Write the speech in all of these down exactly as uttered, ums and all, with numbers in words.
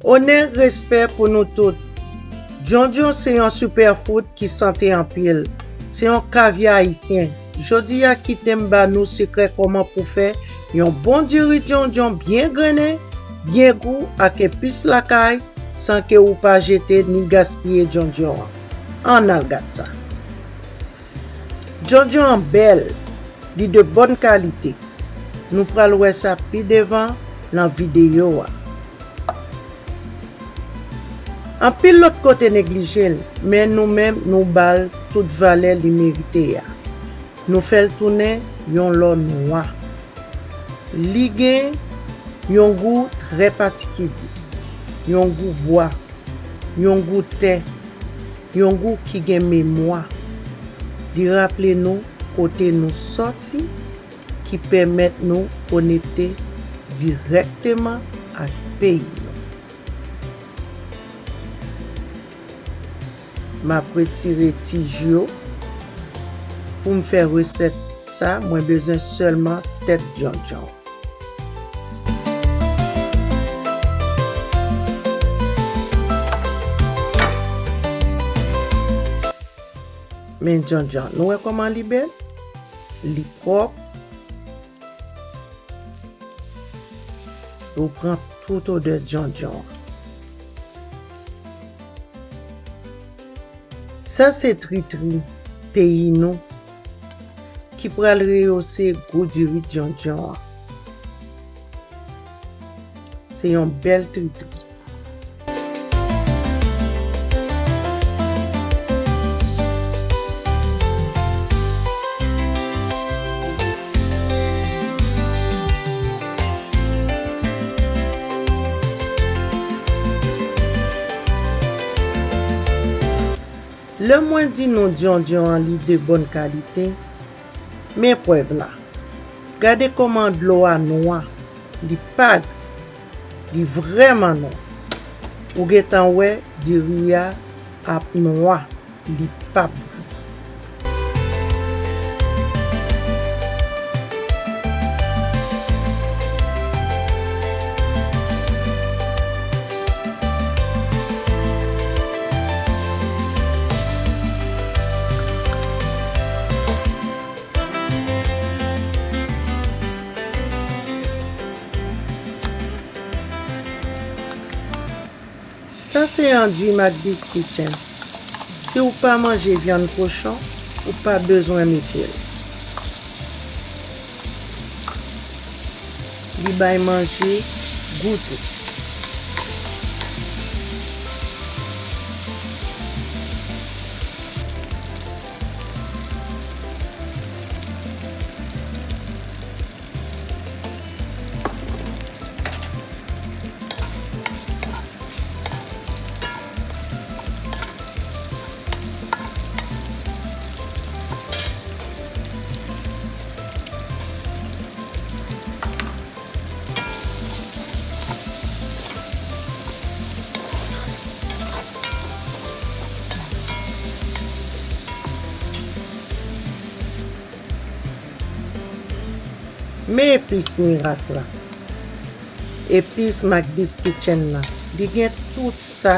Onè, respè pou nou tout. Djondjon se yon superfood ki sante anpil. Se yon kavya ayisyen. Jodi a, kite m ba nou sekrè kòman pou fè yon bon diri djondjon byen grennen, byen gou ak epis lakay, san ke ou pa jete ni gaspiye djondjon an. Ann al gad sa. Djondjon an bèl, li de bòn kalite. Nou pral wè sa pi devan nan videyo a. Anpil lòt kote neglije l, men nou menm nou ba l tout valè li merite a. Nou fè l tounen yon lò nwa. Li gen yon gou trè patikilye, yon gou bwa, yon gou tè, yon gou ki gen memwa. Li raple nou kote nou sòti, ki pèmèt nou konekte dirèkteman ak peyi nou. M ap retire tij yo. Pou m fè resèt sa, mwen bezwen sèlman tèt djondjon. Men djondjon, nou wè kòman li bèl? Li pwòp. Ou pran tout odè djondjon an. Sa se tritri peyi nou ki pral reyose gou diri djondjon an. Se yon bèl tritri. Lè mwen di nou djondjon an li de bòn kalite, men prèv la. Gade kòman dlo a nwa, li pa gri, li vrèman nwa. Ou gentan wè diri a ap nwa, li p ap gri. Sa se andui Macbis Kitchen. Si w pa manje vyann kochon, ou pa bezwen mete l. Li bay manje gou tou. Men epis mirak la. Epis Macbis Kitchen nan. Li gen tout sa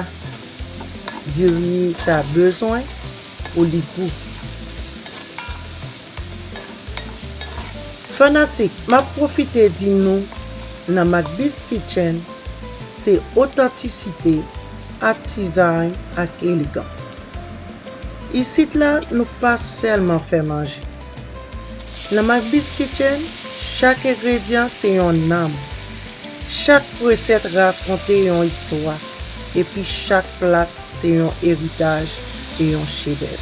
diri sa bezwen pou li gou. Fanatik, m ap pwofite di nou, nan Macbis Kitchen, se otantisite, atizay ak elegans. Isit la, nou pa sèlman fè manje. Nan Macbis Kitchen, chak engredyan se yon nanm. Chak resèt rakonte yon istwa, epi chak plat se yon eritaj e yon chedèv.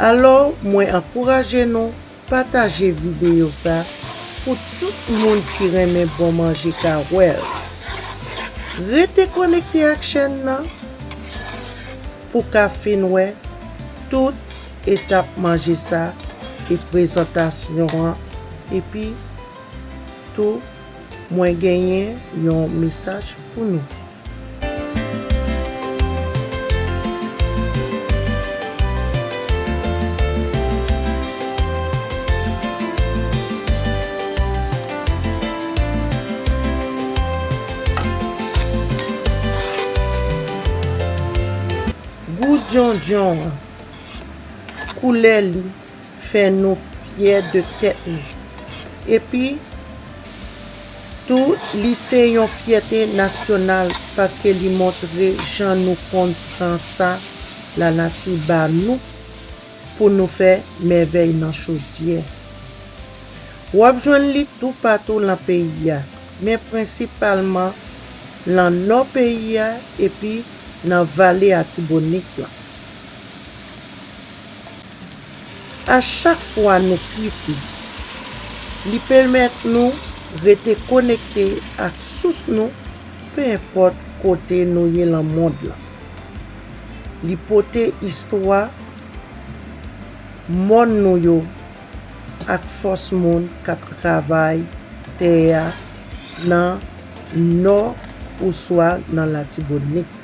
Alò, mwen ankouraje nou pataje videyo sa pou tout moun ki renmen bon manje ka wè l. Rete konekte ak chèn nan pou ka fin wè tout etap manje sa e prezantasyon an, epi tou mwen genyen yon mesaj pou nou. Djondjon an, koulè li fè nou fyè de tèt nou. Epi tou, li se yon fyète nasyonal paske li montre jan nou konn pran sa lanati ba nou pou nou fè mèvèy nan chodyè. W ap jwenn li toupatou lan peyi a, men prensipalman lan nò peyi a epi nan vale Atibonit lan. A chak fwa nou kwit li, li pèmèt nou rete konekte ak sous nou, pe enpòt kote nou ye lan mond lan. Li pote istwa mòn nou yo ak fòs moun k ap travay tè a nan Nò oswa nan Latibonit.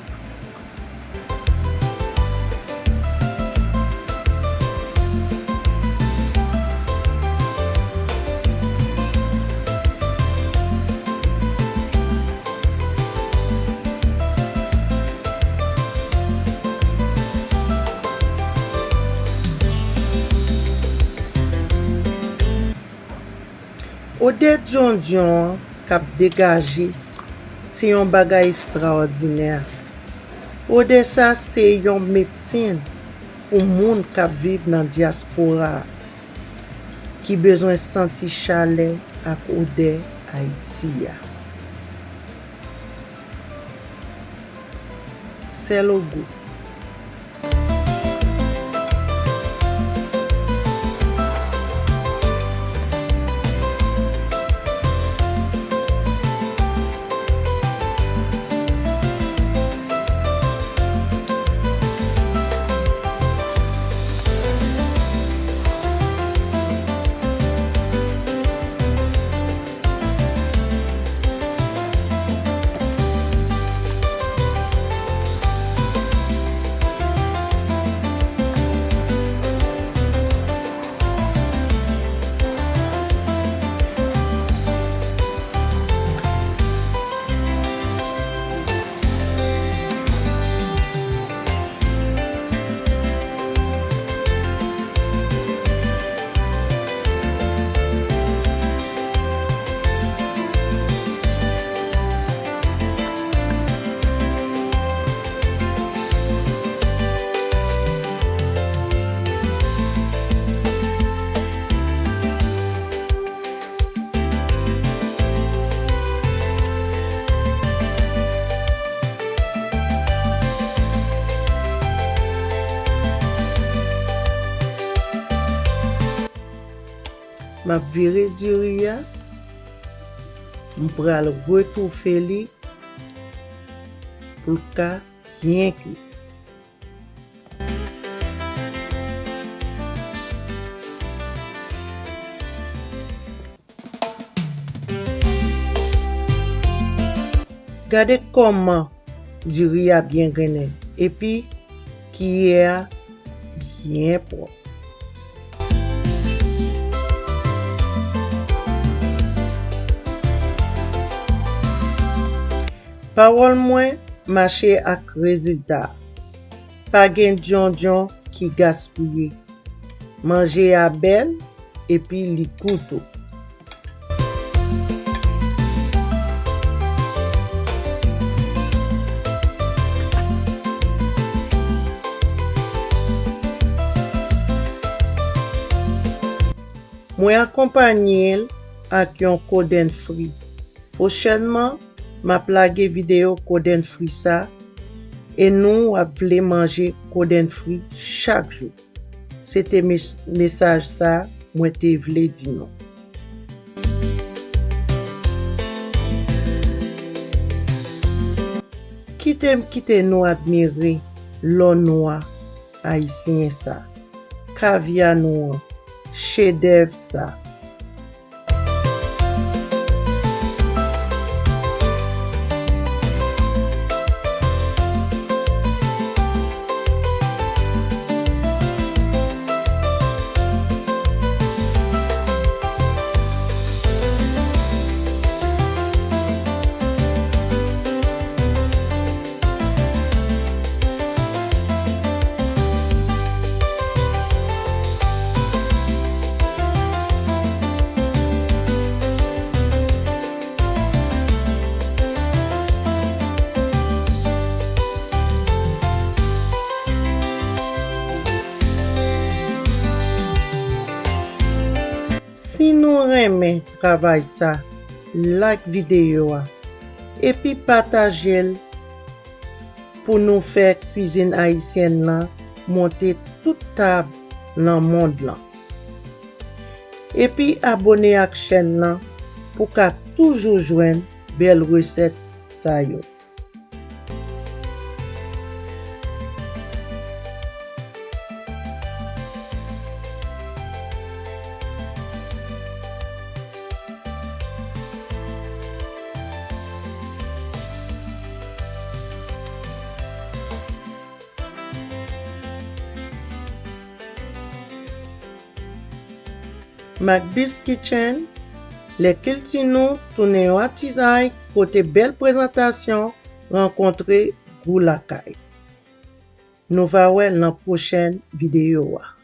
Odè dyondyon an k ap degaje, se yon bagay ekstraòdinè. Odè sa se yon medsen pou moun k ap viv nan dyaspora a, ki bezwen santi chalè ak odè Ayiti a. Sèl ogou. M ap vire diri a, m pral retoufe li pou l ka byen kwi. Gade kòman diri a byen grennen, epi kiyè a byen pwòp. Pawòl mwen mache ak rezilta. Pa gen dyondyon ki gaspiye. Manje a bèl epi li gou tou. Mwen akonpanye l ak yon kodenn fri. Pwochènman, m ap lage videyo kodenn fri sa, e nou w ap vle manje kodenn fri chak jou. Se te mes-, mesaj sa mwen te vle di nou. Kite m kite nou admire lò nwa ayisyen sa, kavya nou an, chedèv sa. renmen travay sa, like videyo a, epi pataje l pou nou fè kwizin ayisyèn nan monte tout tab nan mond lan. Epi abone ak chèn nan pou ka toujou jwenn bèl resèt sa yo. Macbeth's Kitchen, lè kilti nou tounen yon atizay kote bèl prezantasyon rankontre gou lakay. Nou va wè nan pwochèn videyo a.